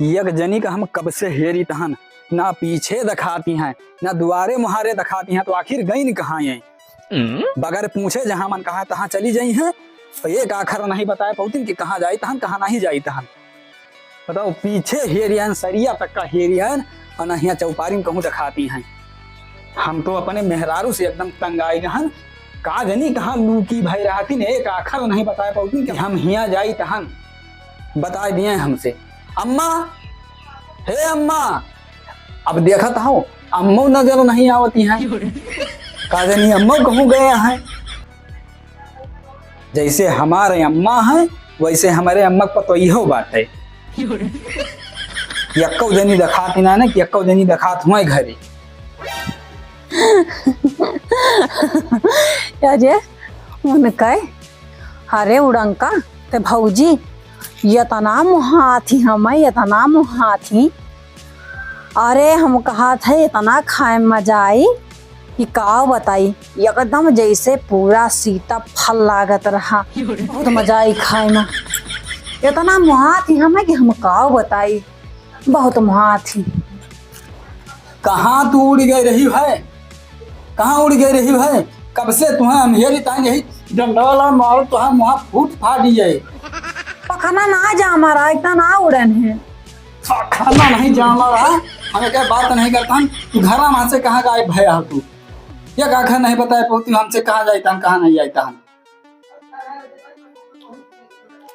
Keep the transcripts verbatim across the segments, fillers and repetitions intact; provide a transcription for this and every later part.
एक जनी का हम कब से हेरित हन, ना पीछे देखाती हैं, ना दुआरे मुहारे देखाती हैं, तो आखिर गइन कहाँ हैं? बगैर पूछे जहाँ मन कहा तहाँ चली जाई हैं, तो एक आखर नहीं बताए पउतिन कि कहाँ जाइत हन, कहाँ नहीं जाइत हन। बताओ, पीछे हेरियन, सरिया तक का हेरियन, और न हियाँ चौपारी में कहूँ देखाती हैं। हम तो अपने मेहरारू से एकदम तंग आइ गहन। का जनी कहाँ लूकी भई रहतिन, एक आखर नहीं बताए पउतिन कि हम हियाँ जाइत हन। बताए दिए हमसे, "अम्मा, हे अम्मा।" अब देखत हौ, अम्मो नजर नहीं आवती हैं। का जनी अम्मो कहूँ गए हैं। जैसे हमारे अम्मा हैं, वैसे हमरे अम्मा के पतोहियो बाटे। यक्को जनी देखात ही ना, ना कि यक्को जनी देखात हुए घरे। अरे, उनके, अरे उड़ंका, ते भौजी, यतना मुहात ही हमें, यतना मुहात ही। अरे, हम कहत है, इतना खाए में मजा आई कि का बताई, एकदम जैसे पूरा सीताफल लागत रहा। बहुत मजा आई खाए में, इतना मुहात ही हमें कि हम का बताई, बहुत मुहात ही। कहाँ तू उड़ गई रही है? कहाँ उड़ गई रही है? कब से तुहें हम हेरी तान यही डंडा वाला मारो, तुहें मुहा फूट फाट जाए। पखना ना जामा रहा, इतना ना उड़न है। पखना नहीं जामा रहा, हम एक बात नहीं करता हन। तू घरा में से कहाँ गायब भया हो तू? ये का घर नहीं बताए पउती हमसे कहाँ जाइत हन, कहाँ नहीं जाइत हन।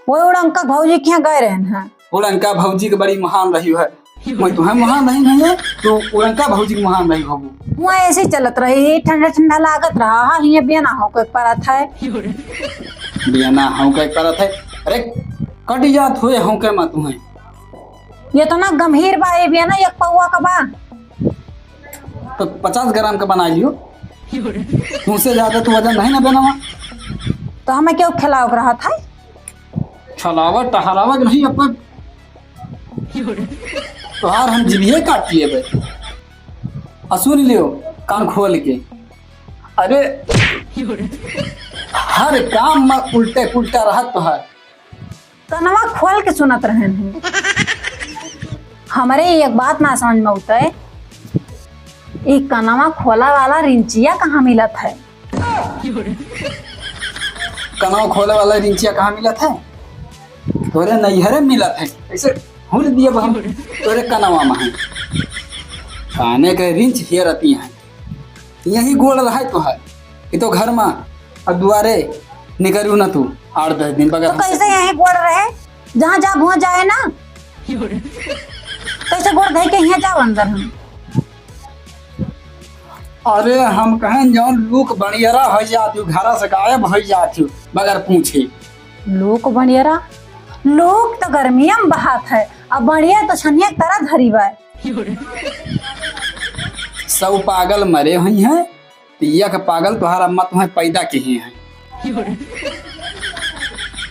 वो उड़ंका भौजी के यहाँ गए रहन हैं। उड़ंका भौजी के बड़ी महान रही है। मैं तुहें महान नहीं, नहीं है, तू उड़ंका भौजी के महान रही होबू। वहाँ ऐसे ही चलत रही, ठंडा ठंडा लागत रहा, हाँ, हियाँ बियाना होके परत है। बियाना होके परत है। अरे, कट जात हुए होके मत हुए। ये तो ना गंभीर बा, ये बियाना एक पौवा का बा। तो पचास ग्राम का बना लियो। तुमसे ज्यादा तो वजन नहीं ना बनावा। तो हमें क्यों खिलाओ रहा था? छलावा टहरावा के नहीं अपन। तोहार हम जिभिये काट लेबे। आ सुन लियो कान खोल के। अरे, हर काम में उल्टे पुल्टा रहत तोहार। कनवा खोल के सुनत रहन हैं। हमरे एक बात ना समझ में उतरे, ई कनवा खोला वाला रिंचिया कहाँ मिलत है? कनवा खोले वाला रिंचिया कहाँ मिलत है? तोरे नैहरे मिलत है। ऐसे हुर दिए हम तोरे कनवा में है। काने के रिंच हेरती हैं। यही गोड़ रहे तोहार। ई तो घर में और दुआरे निकलू ना तू आठ दस दिन बगैर तो हमसे। कैसे यही गोड़ रहे? जहाँ जा वहाँ जाए ना। कैसे गोड़ धइ के यहाँ जाओ अंदर हम? अरे, हम कहें जौन लूक बनियरा होइ जात हो, घरा से गायब होइ जात हो, बगैर पूछे। लूक बनियरा? लूक तो गर्मिया में बहात है, अब बनियर तो छनिया के तरह धरी बा। सब पागल मरे हुई हैं, तो यह के पागल तोहार अम्मा तुम्हें पैदा किए हैं।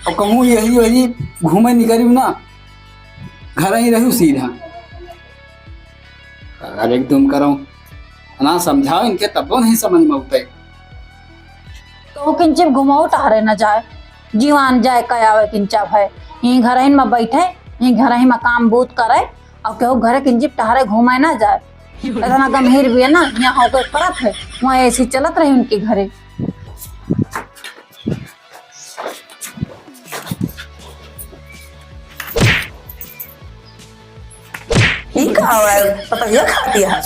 और कहूँ यही वही घूमे निकली ना, घर ही रहू सीधा। अरे एकदम करो ना, समझाओ इनके तब नहीं समझ में उठे। तो किंचित घुमाओ टहरे न जाए, जीवान जाए कयावे किंचा भय, यहीं घर ही में बैठे, यहीं घर ही में काम बूत करे, और केहू घरे किंचित टहरे घूमे ना जाए। इतना गंभीर भी है ना, यहाँ होके परत है, वहाँ ऐसी चलत रही उनके घरे। ई का हवा है? पतंगिया खाती है।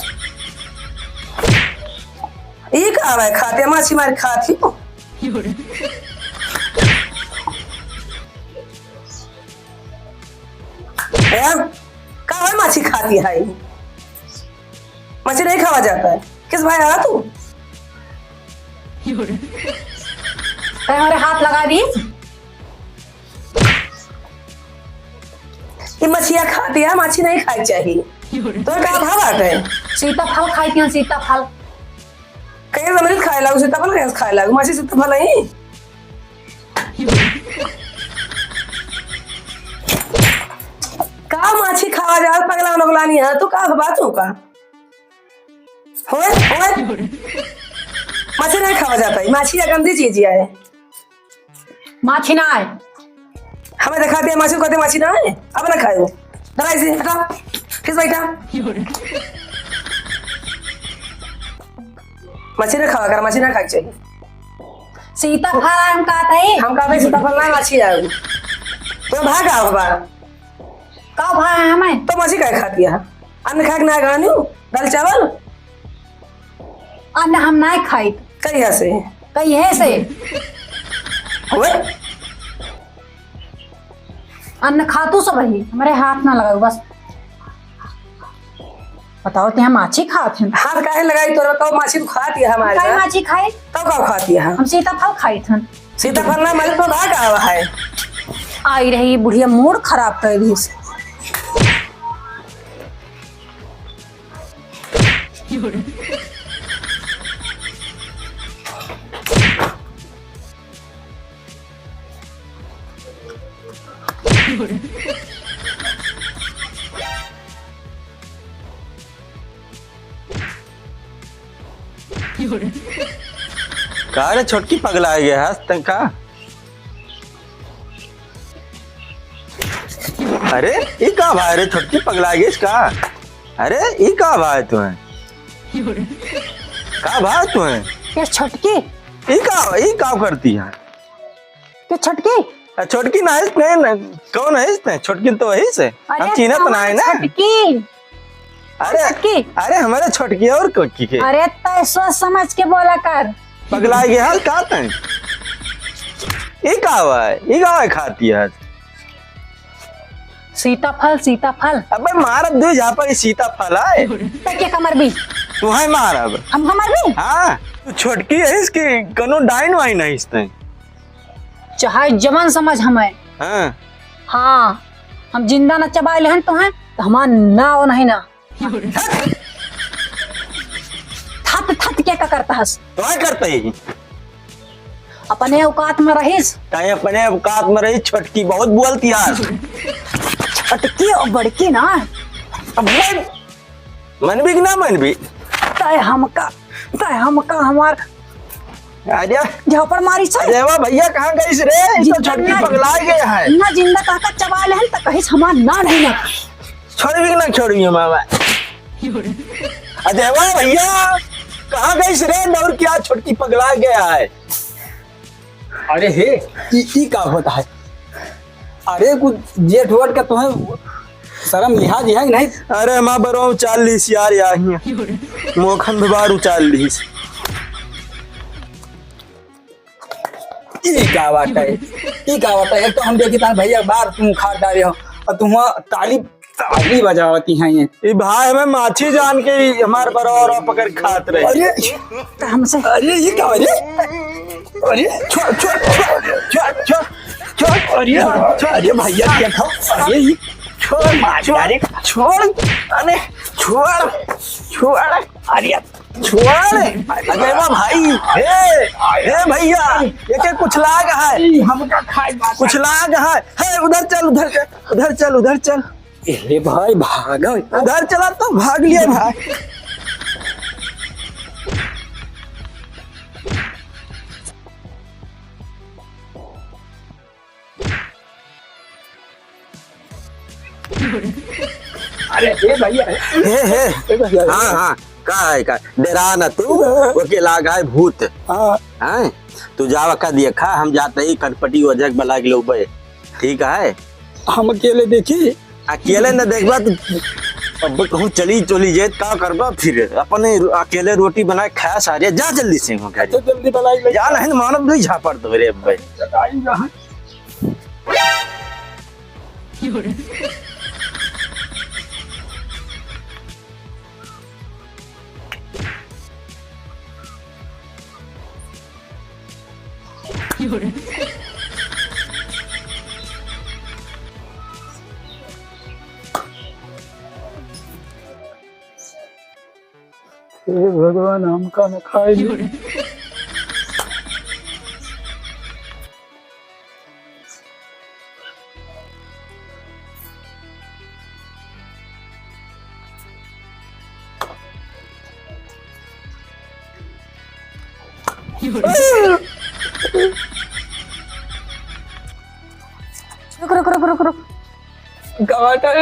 ई का हवा है? खाती है, माछी मारी खाती हो। हैं? का है माछी खाती है? मछली नहीं खावा जाता है। किस भाई आ तू? तै हमारे हाथ लगा दी। ये मछिया खाती है, माछी नहीं खाई चाहिए। तो का भाव बाटे? सीताफल खाई थी, सीताफल। कहीं अमृत खाए लागू, सीताफल कहीं खाए लागू, माछी सीताफल नहीं। का माछी खावा जा, पगला नगलानी है, तू का बात हो का? होए, होए। माछी नहीं खावा जाता है, माछी या गंदी चीज है। माछी ना है। हम मैं देखा दिया, माछी को कहते माछी ना है, अब ना खाए वो। डरा इसे, हटा, खींच बैठा। माछी ना खावा कर, माछी ना खाए के चाहिए। सीताफल हम कहते हैं। हम कहते हैं सीताफल ना, माछी आए। तो भाग आओ बार। का भाई हमें? तो माछी काहे खाती है? अन्न खाए के ना गानी, दाल चावल? अन्न हम ना खाइत। कहिया से? कहिए से। ओए? अन्न खातू सब ही, हमरे हाथ ना लगाऊ बस। बताओ, ते हम माछी खात हैं। हाथ काहे लगाई तोरा? तो माछी तो खाती है हमारे काहे साथ। माछी खाए? तो का खाती है? हम सीताफल खाइत हैं। सीताफल ना, मालिक तो भाग आवा है। आई रही बुढ़िया, मूड खराब कर दी। का रे छोटकी, पगला गया है आज तक का? अरे, ई का भाई रे छोटकी, पगला गइस का? अरे, ई का भाई तू है? का भाई तू है? ये छोटकी। ई का, ई का करती है? ये छोटकी? आ, छोटकी नाहीं, नाहीं, नाहीं। कौन है इसने? छोटकी तो वही से। हम अरे, चीन्हत नाहीं ना। छोटकी। अरे, छोटकी। अरे, हमारे छोटकी और को-, की के? अरे, तय सोच समझ के बोला कर। पगला गया हाल का तय? ई का हुआ है? ई का हुआ है खाती है? सीताफल, सीताफल। अबे मारब दू झापड़, ई सीताफल है। तय के कमर भी? तुहैं मारब। हम कमर भी? हाँ, तू छोटकी है इसकी, कौनो डाइन वाइन है इसने। चाहे जवन समझ हमें। हाँ। हाँ, हम जिंदा न चबाए लेहन तोहैं, तो हमार नाव नहीं ना। थत, थत के का करता हस? तो है करते ही। अपने औकात में रहिस। ताई अपने औकात में रहिस, छोटकी बहुत बोलती है। छोटकी और बड़की ना। अब बोल। मनबी कि ना मनबी? तय हमका, तय हमका हमार अरे। झापड़ मारी से। अरे वाह भैया, कहाँ गइस रे? ई तो जिंदा छोटकी ना, पगला गया है। ना जिंदा कहका चबा लेहन त कहिस हमार ना नहीं ना। छोड़बी कि ना छोड़बी मामा? अरे वाह भैया, कहाँ गइस रे? दौड़ के आ, छोटकी पगला गया है। अरे हे, ई, ई का होता है? अरे कुछ जेठ वोठ का तोहैं शर्म लिहाज है कि नहीं? अरे माँ बरो उचाल लीस यार, या ही मोखन भी बार उचाल लीस। ई का बात है? ई का बात है? एक तो हम देखी तान भैया बार तुम खा डाले हो और तुम ताली ताली बजावती हैं ये। ई भाई हमें माछी जान के ही हमार बरौरा पकड़ खात रहे। अरे, तो हमसे अरे, ये क्या हो रे? अरे, छोड़, छोड़, छोड़, छोड़, छोड़, छोड़। अरे, छोड़, अरे भैया, देखो, अरे, ये छोड़, मार छोड़, डाले। छोड़, अरे, छोड़, छोड़, अरे, छोड़। अरे वाह भाई, हे, हे भैया, ये के कुछ लाग है? हमका खाए बात कुछ लाग है? हे, उधर चल, उधर चल, उधर चल, उधर चल। ए भाई, भागो। उधर चला तो भाग लिया भाई। अरे, ए भैया। हे, हे। ए भैया। हाँ, हाँ। का है का? डेरा न तू, ओके लाग है भूत। हाँ। हैं? तू जावा का दिया खा, हम जाते ही कटपटी वजह बला के लोग बे। ठीक है? हम अकेले देखी। अकेले न देखबा तू, अब कहूँ चली चली जाए, का करबा फिर? अपने अकेले रोटी बनाए खाया सारे, जा जल्दी से हो घर। तो जल्दी बनाई ले। जा नहीं मानब नहीं झापड़ दो रे अब भाई। आई यहाँ। हे भगवान, हमका न खाए दे। रुक, रुक, रुक, रुक। टमाटर,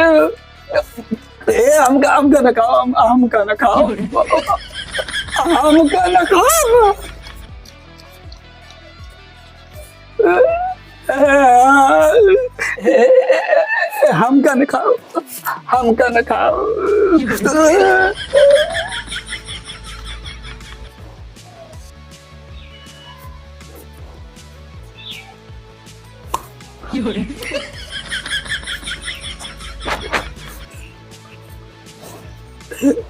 ए, हमका, हमका न खाओ, हम, हमका न खाओ। हमका न खाओ। हमका न खाओ, हमका न खाओ।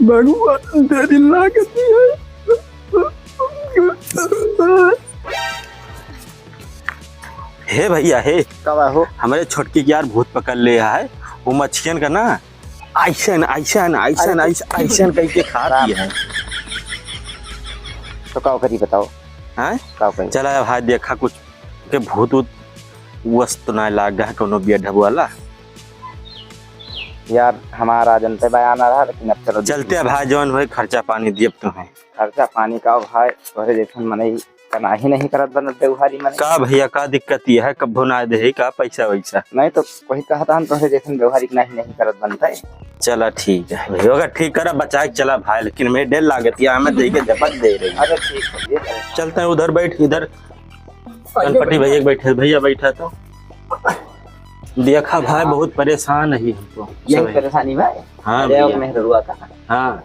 भगवान, डर लागत है। हे भैया, हे। का बा हो? हमरे छोटकी के यार भूत पकड़ ले है। वो मछियन का ना, ऐसन, ऐसन, ऐसन, अरे ऐसन, ऐसन कह के खा राम। दिया है। तो का करी बताओ? हैं? का करी? चला भाई, देखा कुछ के भूत उत वस्तु ना लाग गया है, कोनो बिया ढबुआला। यार, हमारा जनते बयान आ रहा, लेकिन अब चलो चलते हैं भाई, जौन होए खर्चा पानी दियब तुम्हें। खर्चा पानी का भाई, तोहरे जैसन मनई का नाही नहीं करत बनत व्यवहारी मनई। का भैया, का दिक्कत ये है, कब्बो ना दे का पैसा वैसा? नहीं तो वही कहता हम, तोहरे जैसन व्यवहारी का नाही नहीं करत बनते। चला ठीक है भैया, अगर ठीक करा बचा के चला भाई, लेकिन मैं डर लागत है, हमें दे के जबत दे रही। अरे ठीक है, ये तो चलते हैं उधर बैठ, इधर गणपति भैया बैठे, भैया बैठा तो। देखा भाई, बहुत परेशान है हमको यही सब। परेशानी भाई। हाँ अरे भैया। मेहरुआ का। हाँ।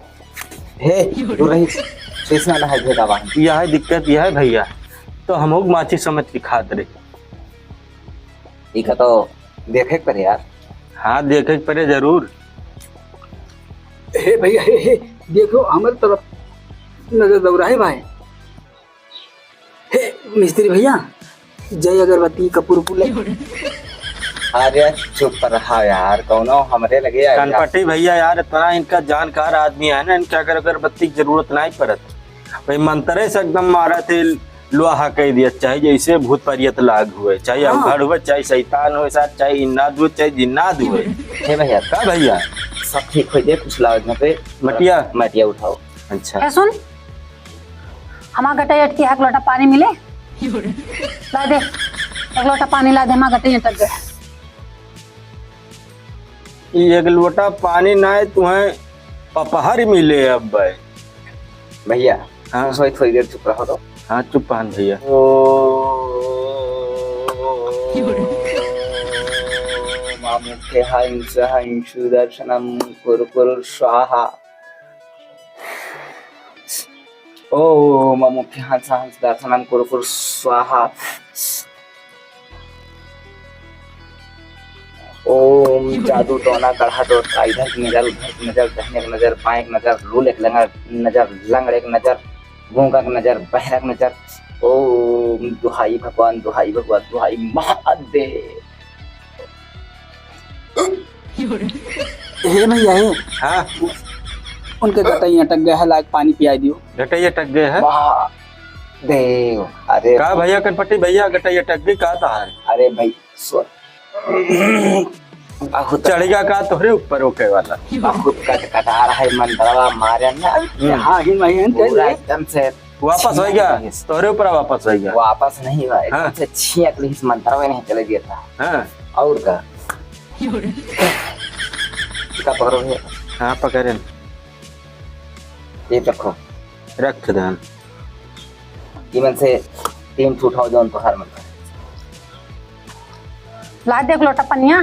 हे, दूर रही, कृष्णा ना है भेदा बा। यह दिक्कत यह है भैया, तो हम लोग माची समझ के खात रहे। ई का तो देखे के पड़े यार। हाँ, देखे के पड़े जरूर। हे भैया, हे, हे, देखो, हमारे तरफ नजर दौड़ा है भाई। हे मिस्त्री भैया, जय अगरबत्ती, कपूर, उपूर ले। अरे चुप रहा यार, कौनो हमरे लगे आइला। गणपति भैया यार, इतना इनका जानकार आदमी है ना, इनके अगर अगरबत्ती की जरूरत नहीं पड़त। भाई मंतरे से एकदम मारा थे, लोहा कह दिया, चाहे जैसे भूत परियत लाग हुए, चाहे हाँ। अवघड़ हुए, चाहे शैतान हुए साथ, चाहे इन्नाद हुए, चाहे जिन्नाद हुए। हे भैया। का भैया? सब ठीक हो जाए, कुछ लाओ यहाँ पे। मटिया? मटिया उठाओ। अच्छा। ए, सुन, हमार गटई अटकी है, एक लोटा पानी मिले? ला दे, एक लोटा पानी ला दे, हमार गटई अटक गए। ई एक लोटा पानी ना है, तुम्हें पपहर मिले अब भाई। भैया, हाँ। तुम थोड़ी देर चुप रहो तो। हाँ, चुप पहन भैया। ओम अमुखे हंस हंसु दर्शनम कुरु कुरु स्वाहा। ओम अमुखे हंस हंस दर्शनम कुरु कुरु स्वाहा। ओम जादू टोना गढ़ा टोटका, इधर की नजर, उधर की नजर, दहिने की नजर, बाएं की नजर, लूले की लंगड़ नजर, लंगड़े की नजर, गूंगा की नजर, बहरा की नजर। ओम दुहाई भगवान, दुहाई भगवान, दुहाई महादेव। हे भैया, हे। हाँ। उनके गटई अटक गया है, लाग पानी पिया दियो। गटई अटक गया है? महादेव, अरे का भैया, कनपट्टी भैया, गटई अटक गई, का था है? अरे भाई, सुन। बहुत चढ़ेगा का तोहरे ऊपर ओके वाला? बहुत कट कटा रहा है, मंदरवा मारे ना। हम्म। हाँ, ही वही है, पूरा एकदम से वापस हो गया, तोहरे ऊपर वापस हो गया। वापस नहीं हुआ, एकदम हाँ। से छींक ली, इस मंदरवा नहीं चले दिया था। हाँ। और का? का पकड़ो भैया? हाँ, पकड़े। ये रखो। रख देन। इमन से तीन ठो उठाओ, जौन तोहार मन करे। ला दे एक लोटा पनिया।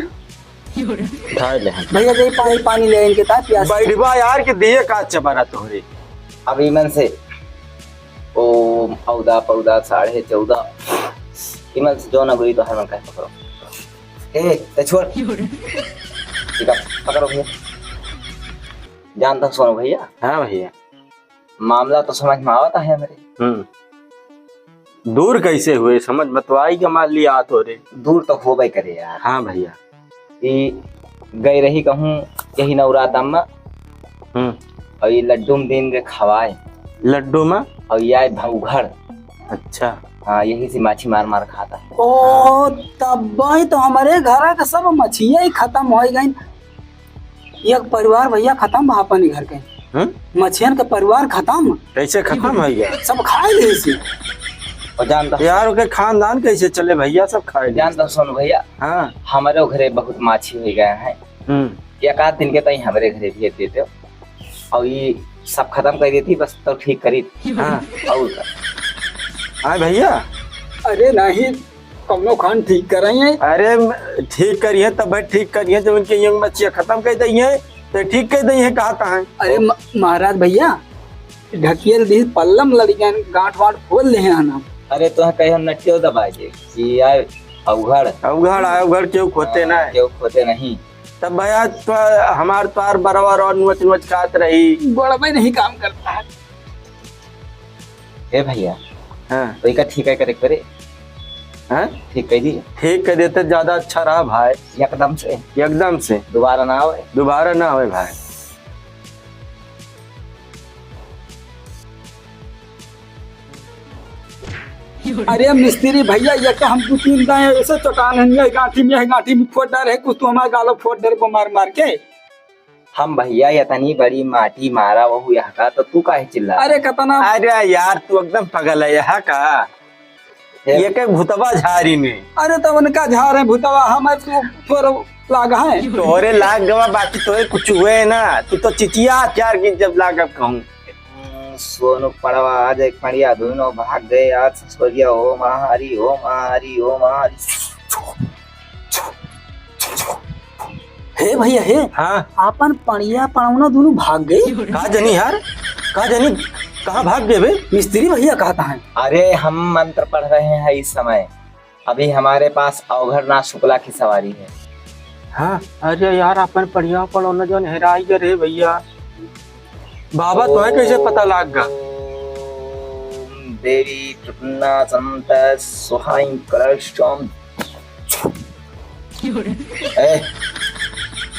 उठा ले हम। भैया, दे पानी, पानी ले इनके तार प्यास। बैठबा यार, के दिए का चबरा तोहरे। अब इमन से ओम औदा पौदा साढ़े चौदह। इमन से जौन अगुरी तोहार मन करे पकड़ो। ए, ते छोड़। ठीक है, पकड़ो भैया। जानता सोनू भैया। हाँ भैया। मामला तो समझ में आवत है हमरे। हम्म। दूर कैसे हुए, समझ में तो आई कि मान लिया आ तो रे। दूर तो होबे करे यार। हाँ भैया। ई गई रही कहूँ यही नवरात अम्मा। हम्म। और ये लड्डू में दिन के खवाए। लड्डू में? और ये आए भौघड़। अच्छा। हाँ, यही से माछी मार मार खाता है। ओ, तब ही तो हमारे घर का सब मछिया ही खत्म हो गई। एक परिवार भैया खत्म बा अपन घर के। हम्म? मछियन के परिवार खत्म। कैसे खत्म हो गया? सब खाए ले से। और जान दो यार, ओके खानदान कैसे चले भैया, सब खाए जान दो सोनू भैया। हाँ। हमारे घरे बहुत माछी हो गया है। हम्म। एक आध दिन के ताई हमारे घरे भेज देते हो। और ये सब खत्म कर देती, बस तो ठीक करी। हाँ। और का? हाँ भैया। अरे नहीं, कौनो खान ठीक कराई है। अरे म-, ठीक करिए, तब भाई ठीक करिए, जब उनके ये मच्छियाँ खत्म कर दी है, तो ठीक कर दी है, कहा था है। अरे म-, महाराज भैया, ढकेल दी पल्लम लड़िकन, गांठ वांठ खोल ले हैं हम। अरे तो कहे हम नटियो दबा दे कि यार अवघड़। अवघड़ है, अवघड़ क्यों खोते ना है। क्यों खोते नहीं। तब भैया तो हमार तोहार बराबर और नोच नोच खात रही। गोड़वे नहीं काम करता है। ए भैया। हाँ। तो इका ठीक है करे करे। हाँ? ठीक कह दी। ठीक कह देते ज्यादा अच्छा रहा भाई। एकदम से। एकदम से। दोबारा ना आवे। दोबारा ना आवे भाई। अरे मिस्त्री भैया, ये तो हम दो तीन दाएं ऐसे चटान है, ये गांठी में, ये गांठी में फोड़ डारे है, कुछ तो हमारे गालो फोड़ डारे मार मार के। हम भैया इतनी बड़ी माटी मारा वहू यहाँ का, तो तू काहे चिल्ला? अरे कतना अरे यार, तू एकदम पागल है यहाँ का। ये के भूतवा झारी में। अरे तो उनका झार है भूतवा, हमें तो थोड़ा लाग है। तोरे लाग गवा, बाकी तोरे कुछ हुए ना, तू तो चिचिया चार की जब लागब कहूँ। हम्म, सोनू पड़वा आज एक पड़िया दोनों भाग गए, आज ससुरिया हो महारी, हो महारी, हो महारी। हे भैया, हे। हाँ। आपन पड़िया पड़ौना दोनों भाग गए। का जनी यार, का जनी, कहाँ भाग गए बे? मिस्त्री भैया कहता है। अरे, हम मंत्र पढ़ रहे हैं इस समय। अभी हमारे पास अवघड़ नाथ शुक्ला की सवारी है। हाँ, अरे यार, आपन पड़िया पड़ौना जौन हेराई गए रे भैया। बाबा, तोहे कैसे पता लाग गा? ओम देवी प्रपन्ना संत सुहाई कलशम। ए,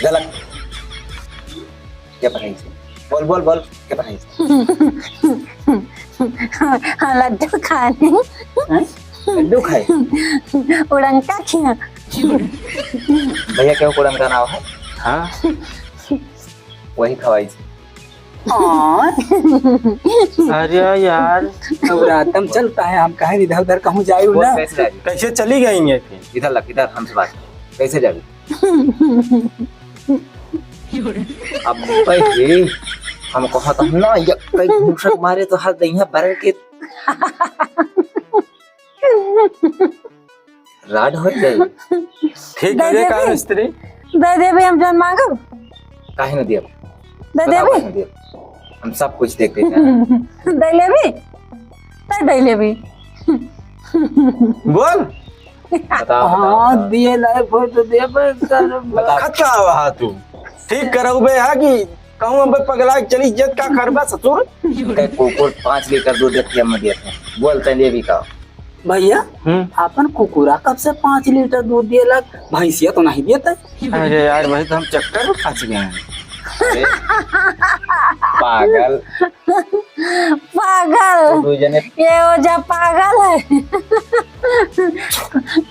गलत। क्या पढ़ाई से? बोल, बोल, बोल, क्या पढ़ाई से? हाँ, लड्डू खाने। हैं? लड्डू खाए? उड़ंका खिया। भैया, क्या उड़ंका नाव है? हाँ। वही खवाई से। हाँ। अरे यार। नवरातम चलता है, हम कहे इधर उधर कहूँ जाए बोल, ना। कैसे जाए? कैसे चली गई है फिर? इधर लग, इधर हमसे बात। कैसे जाए? अब भाई, हम कहत हम ना, ये कई घूसक मारे तो हर दहिया बरन के राड हो जाए। ठीक दे करे देबे। का मिस्त्री? दे देबे, हम जौन मांगब। काहे न दियब? दे बताओ, देबे। काहे न दियब? हम सब कुछ देख लेते हैं। दे लेबे? तो दे लेबे। बोल। बताओ, बताओ, हाँ, बताओ। दिए लायक हो तो देबे कर। बताओ। खत का आवा हा तू? ठीक करउबे हा कि कहूँ अब पगला के चली जत का करबा ससुर? ते कुकुर पाँच लीटर दूध देती है, हम देते हैं। बोलते हैं, लेबी का? भैया, हम्म। आपन कुकुरा कब से पाँच लीटर दूध दिए लाग? भैंसिया तो नहीं देता। अरे यार, वही तो हम चक्कर में फंस गए हैं। अरे, पागल। पागल। तो दो जने ये ओझा पागल है।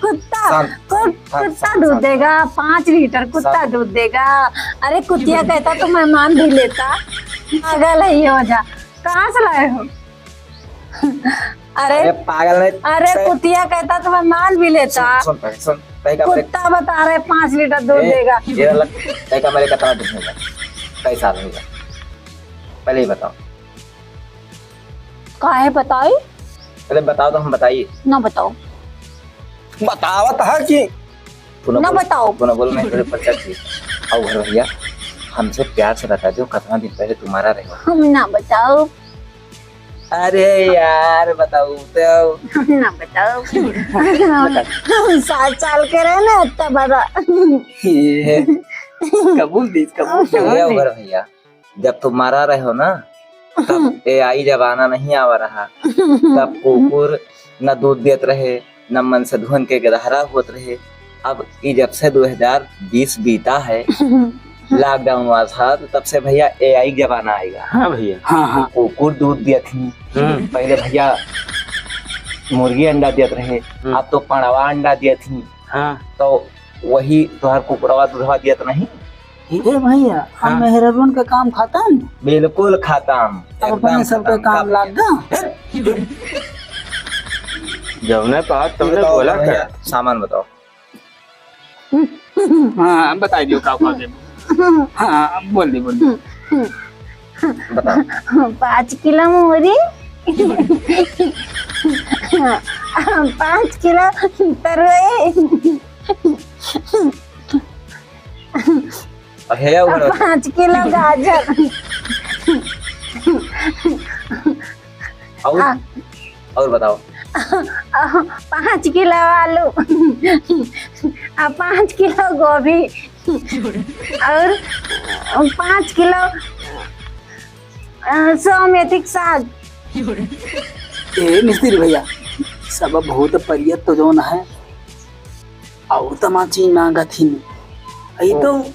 कुत्ता, शांत, कुत-, शांत, कुत्ता शांत, दूध शांत। देगा, पाँच लीटर कुत्ता शांत। दूध देगा। अरे, कुतिया कहता तो मेहमान भी लेता। पागल है ये ओझा। कहाँ से लाए हो? अरे, अरे, पागल नहीं, अरे, तै- कुतिया कहता तो मेहमान भी लेता। सुन, सुन, सुन, तै का कुत्ता बता रहे पाँच लीटर दूध ए, देगा। ये वाला, तै का मेरे कितना दूध होगा? कैसा होगा? पहले ही बताओ। काहे बताई? अरे बताओ तो हम बताइए। ना बताओ। बतावत है कि तू ना ना बोल, बताओ। तू ना बोल, मैं तेरे पर चढ़ गई। अवघड़ भैया, हमसे प्यार से बता दो, कितना दिन पहले तुम्हारा रहे? हम ना बताओ। अरे यार, बताओ तो। हम ना बताओ। हम सात साल के रहे ना, तब बता। ये, कबूल दीस, कबूल। अरे अवघड़ भैया, जब तुम्हारा रहे हो ना, तब एआई जमाना नहीं आवा रहा। तब कुकुर न दूध देत रहे, न मनसेधुअन के गदहरा होत रहे। अब ई जब से दो हज़ार बीस बीता है, लॉकडाउन हुआ था, तो तब से भैया एआई जमाना आएगा। हाँ भैया। हाँ, हाँ। कुकुर दूध दिया थी। हम्म। पहले भैया मुर्गी अंडा दियत रहे, हम्म। अब तो पड़वा अंडा दिया थी। हाँ। तो वही तोहार कुकुरवा दूधवा दियत नहीं। हे भैया, अब हाँ। मेहररुन के काम खत्म? बिल्कुल खत्म, अब एकदम अपने सबके खत्म। काम लाग गा। हट, चुप। जौने कहा, ये तौने बताओ बोला भैया, कर। सामान बताओ। हाँ, बताई दियो, का, का देबो। हाँ, बोल दे, बोल दे। बताओ। पाँच किलो मूरी, पाँच किलो तरोई, हे, और पाँच किलो गाजर। और, हाँ। और बताओ। पाँच किलो आलू, आ, पाँच किलो गोभी, और पाँच किलो, अ, सौ मेथी के साग। ए मिस्त्री भैया, सब भूत परियत तो जौन है, और तमाम चीज मांगत ही। ई तो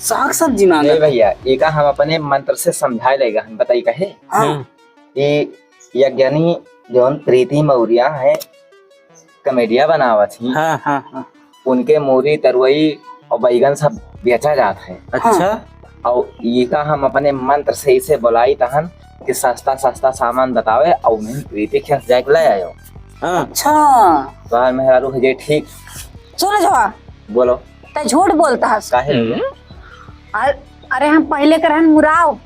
साग सब्जी मांगत। ए भैया, एका हम अपने मंत्र से समझाए लेगा, हम बताई कहे। हाँ। हम्म। ई यज्ञनी जौन प्रीति मौर्या है, कमेडिया बनावत ही। हाँ, हाँ, हाँ। उनके मूरी, तरुई और बैगन सब बेचा जात है। अच्छा। हाँ। और एका हम अपने मंत्र से इसे बुलाई तहन कि सस्ता सस्ता सामान बतावे और उन्हें प्रीति खेस जाए के ले आयो। हाँ। अच्छा। तोहार मेहरारू हो जाए ठीक। सुन झवा। बोलो। तै झूठ बोलत हस। काहे? हम्म। अरे, अरे, हम पहिले के रहन मुराव।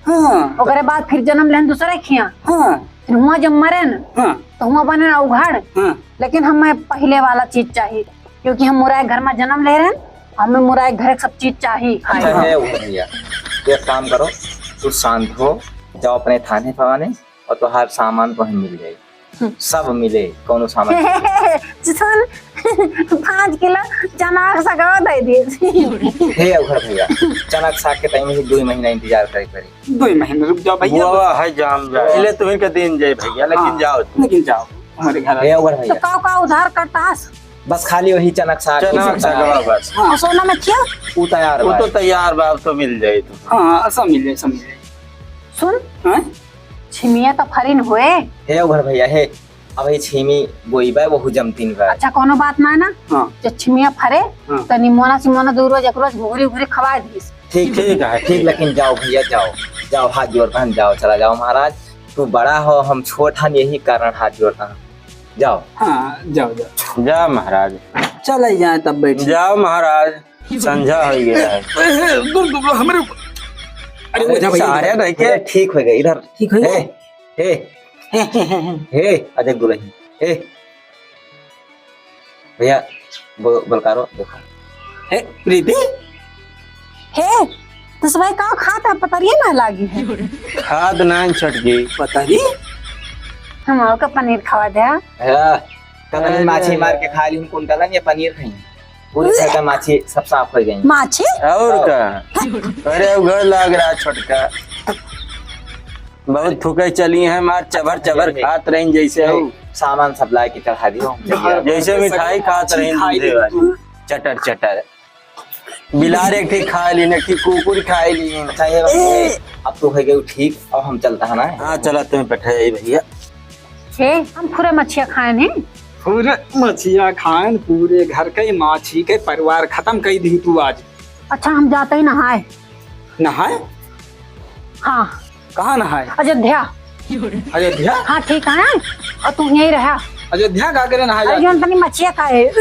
हाँ। ओकरे बाद फिर जन्म लेन दूसरे खिया। हाँ। फिर हुआं जब मरेन, हाँ। तो हुआं बनेन अवघड़। हाँ। लेकिन हमें पहिले वाला चीज चाही, क्योंकि हम मुराय घर में जन्म ले रहेन, हमें मुराय घर के सब चीज चाही खाए। अच्छा, हे उघर भैया, तू एक काम करो, तू शांत हो, जाओ अपने थाने पवाने, और तोहार सामान तोहे मिल जाई। हम्म। सब मिले, कौनो सामान। सुन, पाँच किलो चना के सगवा दे दिए। हे उघर भैया, चना के साग के time ही दुई महीना इंतजार करे के पड़ी। दुई महीना रुक जाओ भैया। बुआ है जान जाए। पहले तुम्हें के दिन जाए भैया, लेकिन हाँ, जाओ। लेकिन जाओ, हमारे घर हे उघर तो भैया। का का उधार करता है? बस खाली वही चना के साग, चना के साग बस। हाँ। और सोना में क्या? वो तैयार वो बा। तो तैयार बा, अब तो मिल जाए तो। हाँ, सब मिल जाए, सब मिल जाए। सुन, हाँ? छिमिया तो फरिन हुए। हे उघर भैया, हे, अब ये छिमी बोई बा, वहू जमतीन बा। अच्छा, कोनो बात ना है ना? हाँ। जब छिमिया फरे, हाँ। तो निमोना सिमोना दू रोज, एक रोज घुघरी उघरी खवाए दीस। ठीक, ठीक है, ठीक, लेकिन जाओ भैया, जाओ, जाओ, हाथ जोड़ बहन, जाओ, चला जाओ महाराज, तू बड़ा हो, हम छोट हन, यही कारण हाथ जोड़ता हूँ। जाओ। हाँ, जाओ, जाओ। जा महाराज। चल ही जाए तब बैठ। जाओ महाराज, संझा हो गया है। ए, ए, दूर, दूर, हमारे ऊपर। अरे, अरे, ओझा भैया, सारे इधर। नहीं के? अरे, ठीक हो गए, इधर। ठीक हो गए? ए, ए, हे, हे, हे, हे। हे, अजय दुलही। हे। भैया, बो-, बोलकारो देखा। हे, प्रीति? हे, तो सब भाई का खात है, पतरिये ना लागी है। खात ना छटकी। पतरी? हम ओका पनीर खवा दे। हाँ, कल अरे। माछी मार के खा ली, कुंटलन या पनीर खाई। पूरे घर का माछी सब साफ हो गई। माछी? और हाँ। का? अरे, वो घर लाग रहा छोटका। बहुत थुके चली हैं, मार चबर चबर अरे, खात रही जैसे हो। सामान सब ला के चढ़ा दियो। जैसे मिठाई खात रही खाई दूधे वाली। चटर चटर। बिलार एक ठे खा ली, एक ठे कुकुर खा ली। अच्छा, ये बताइए, अब तो हो गए ठीक, अब हम चलता है ना? हाँ, चला, तुम्हें बैठा जाइए भैया। हे, हम पूरे मछिया खाएन हैं। पूरे मछिया खाएन, पूरे घर के माछी के परिवार खत्म कर दी तू आज। अच्छा, हम जाते ही नहाए। नहाए? हाँ। कहाँ नहाए? अयोध्या। अयोध्या? हाँ, ठीक है। और तू यहीं रहा। अयोध्या का करे नहाए अरे, जाके? जौन तनी मछिया खाए।